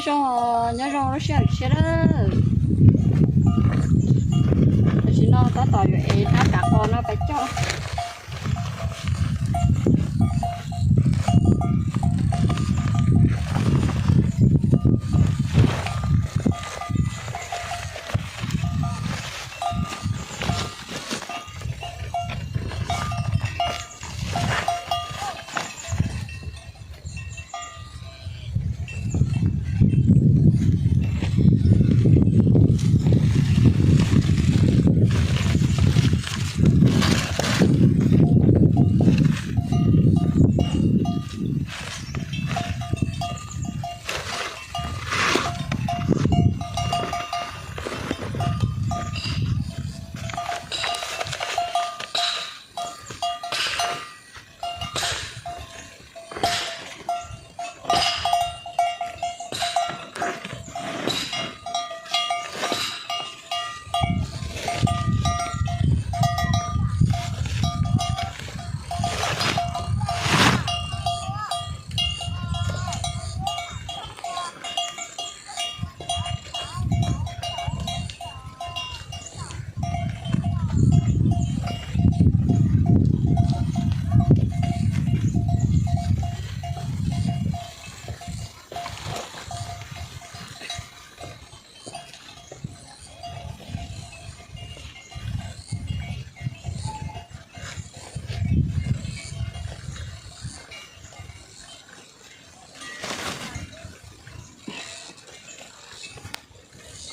Tso, nyob zoo lub sij hawm tshiab lawm. Tam sim no tab tom yuav ev hnab kav qos no pais coj.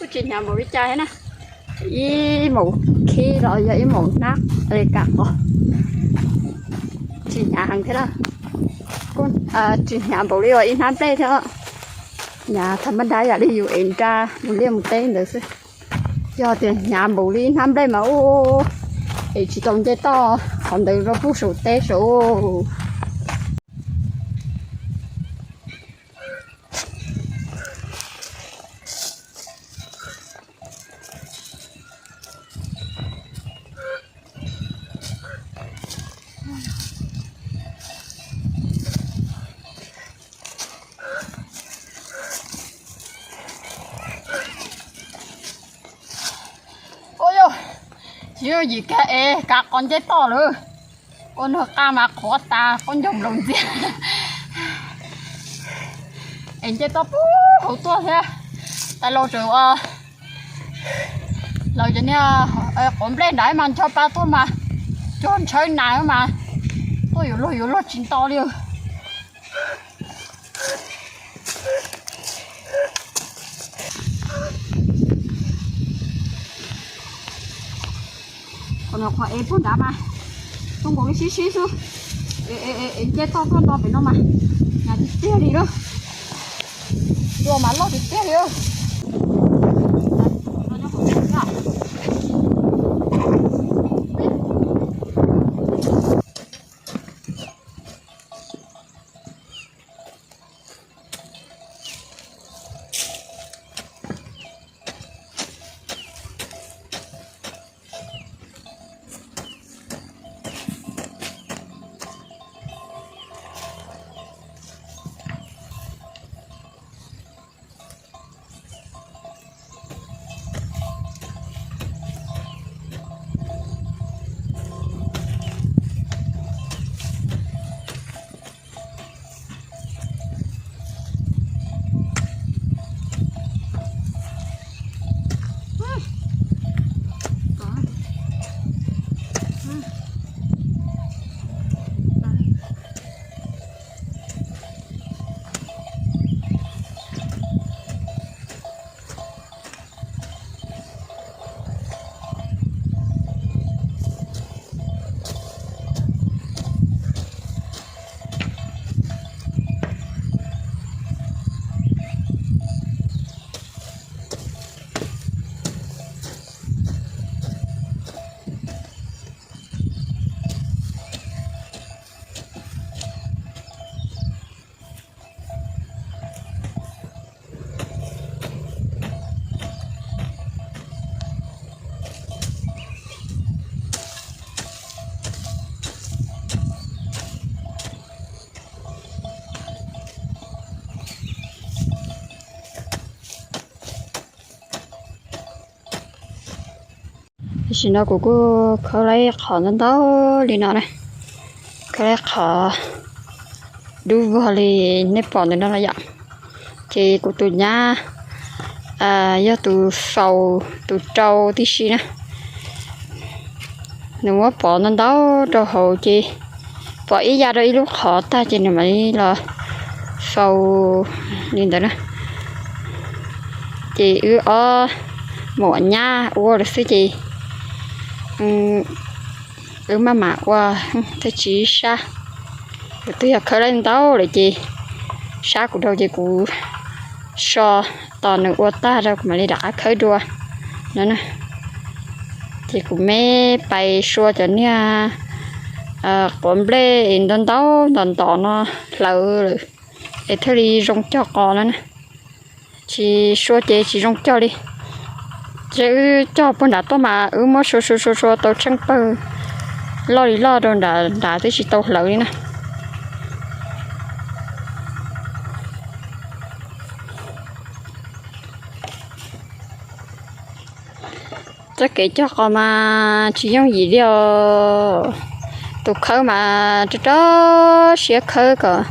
Kuj tsis hnyav npaum li cas thiab na. Ib maum khib los yog ib maum hnab li kav qos. Tsis hnyav heev thiab na. Kuj tsis hnyav npaum li uas ib hnab nplej thiab. Hnyav tham maj dab yam li yus ev nra mus liaj mus teb ntawd xwb. Yog tias hnyav npaum li ib hnab nplej mas ua es tsis tau nce toj qhov ntawd rau pug saum teb saud. Ua yog, tsis yog yim kag es kav qos nce toj lawm. Ua nws qaj mas qhuav tas qaub ncaug nplaum ntxiag. Es nce toj pub hauv tuaj thiab. Tais laus tseem ua, laus cov niag quav nplej nrad mas ncho pa tuaj mas cog ntshawb nas mas tuaj yuav luag yuav luag tsis nto li. Qhov no qhov ev puag nrad mas zoo nkaus li sib sib xwb. Es nce toj tuaj nto pem no mas hnyav tiag tiag li lawm. Dua mas loj tiag tiag li. Tam sim no kuv kuj khawb laib qhov ntau ntau li no na, khawb laib qhov dub vog li nej pom ntawm no los yom. Ces kuv tus nyab yog tus faus tus rau tib si na. Nws muab pov ntau ntau rau hauv ces pov ib yam rau ib lub qhov tag ces nws mam li los faus li ntawd na. Ces wb ob muam nyab ua lawm xwb ces wb maj mam ua thiaj tsis sab. Kuv twb yog khawb laib ntau lawm ces sab kuv dhau ces kuv so tos nws ua tag rau kuv mam li rov qab khawb dua no na. Ces kuv me pais sua cov niag quav nplej es ntau ntau ntom ntom no hlawv lawm es thiaj li zoo cog qos no na. Tsis sua ces tsis zoo cog li. Ces wb cog puag nram tuaj mas wb muab sua sua sua sua tau tsheej pawg loj li loj rau nram nrad twb tsis tau hlawv li na. Txoj kev cog qos mas tsis yooj yim li os. Tus khawb mas rau rau siab khawb kom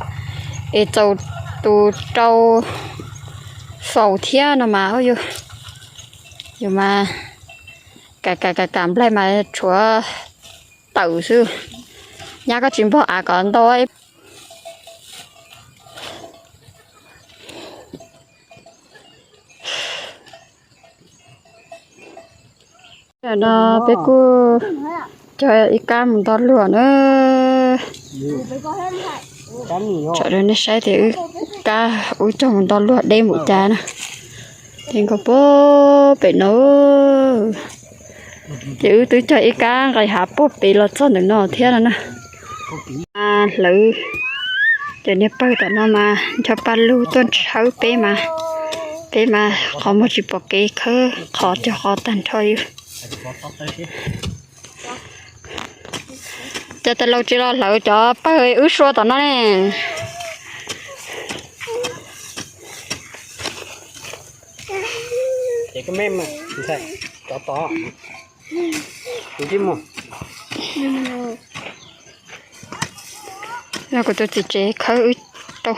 es txaus tus rau faus thiab no mas yus mas kam kam kam kam nplaig mas tshuav tawm xwb. Nyab koj tsis npog av kom ntau. Tam no peb kuj cog ib kab mus nto luag na. Tsom rau nej saib tias wb kab wb cog mus nto luag deb npaum cas na. Ces nkaus puag pem no. Ces wb twb cog ib kab nqis hav puag pem los txog ntawm no thiab no na. Hlawv cov niag pawg tom no mas ncho pa lug tuaj ntshawb peb mas, peb mas qhov muag tsis pom kev khawb qhov cog qos tag nrho li. Ces tais laus tsis los hlawv cov pawg wb sua tom no ne. Kuv tus txiv tsev khawb wb tau,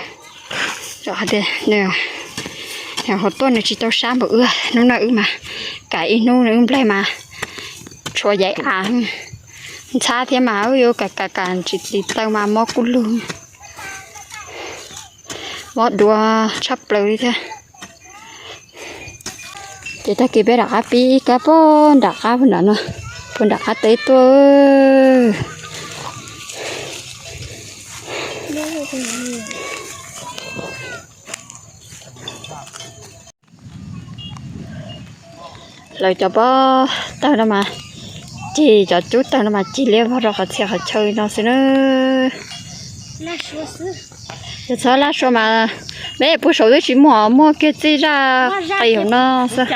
hais tias nws hauv tuaj nws tsis tau sab npaum wb, hnub no wb mas kam ib hnub wb nplaig mas tshuav yaim av, ntxhab thiab mas wb yuav kam kam kam tsis txis taw mas mob kub lug, mob duav tshaj plaws li thiab. Ces tag kis peb rov qab pib ib kab puag nram qab puag nram no, puag nram qab teb tuaj. Lawv cov pob tawg no mas cig, cov cub tawg no mas cig liab vog rau qhov txhia qhov chaw no xwb na. Yog txhob laj sua mas peb puag saud twb tsis muaj, muaj kiag txij zaj qis hauv no xwb.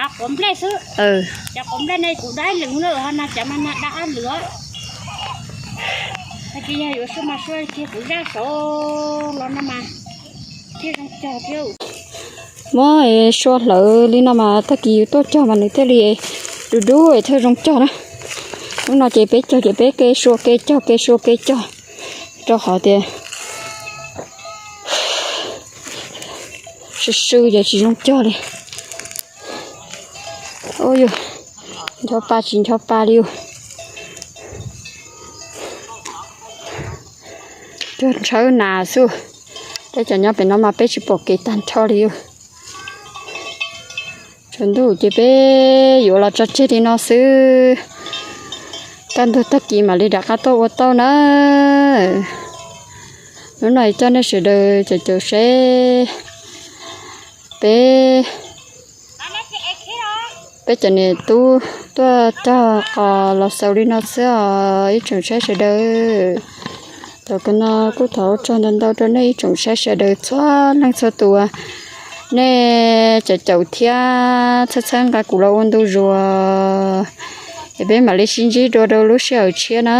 Muab sua hlawv li no mas tag kis yus tuaj cog mas nws thiaj li dub dub es thiaj zoo cog na. Hnub no ces peb cog ces peb ke sua ke cog ke sua ke cog, rau qhov tias sw sw ces tsis zoo cog li. Yus ncho pa tsis ncho pa li yus. Cog ntshawb nas xwb. Peb cov nyob pem no mas peb tsis pom kev tag nrho li yus. Tsaus ntuj ces peb yuav los tso tseg li no xwb. Kaj ntug tag kis mam li rov qab tuaj ua tauj na. Hnub no coj nej sawv daws caum caum seb peb, peb cov niam tub tuaj cog qos los xaus li no xwb os ib tsoom saib sawv daws. Thaum kawg no kuj thov ua tsaug ntau ntau rau nej ib tsoom saib sawv daws txhua leej txhua tus, nej caum caum thiab txhawb txhawb nqa kuv los ua ntu zus. Es peb mam li sib ntsib dua rau lub sij hawm tshiab na.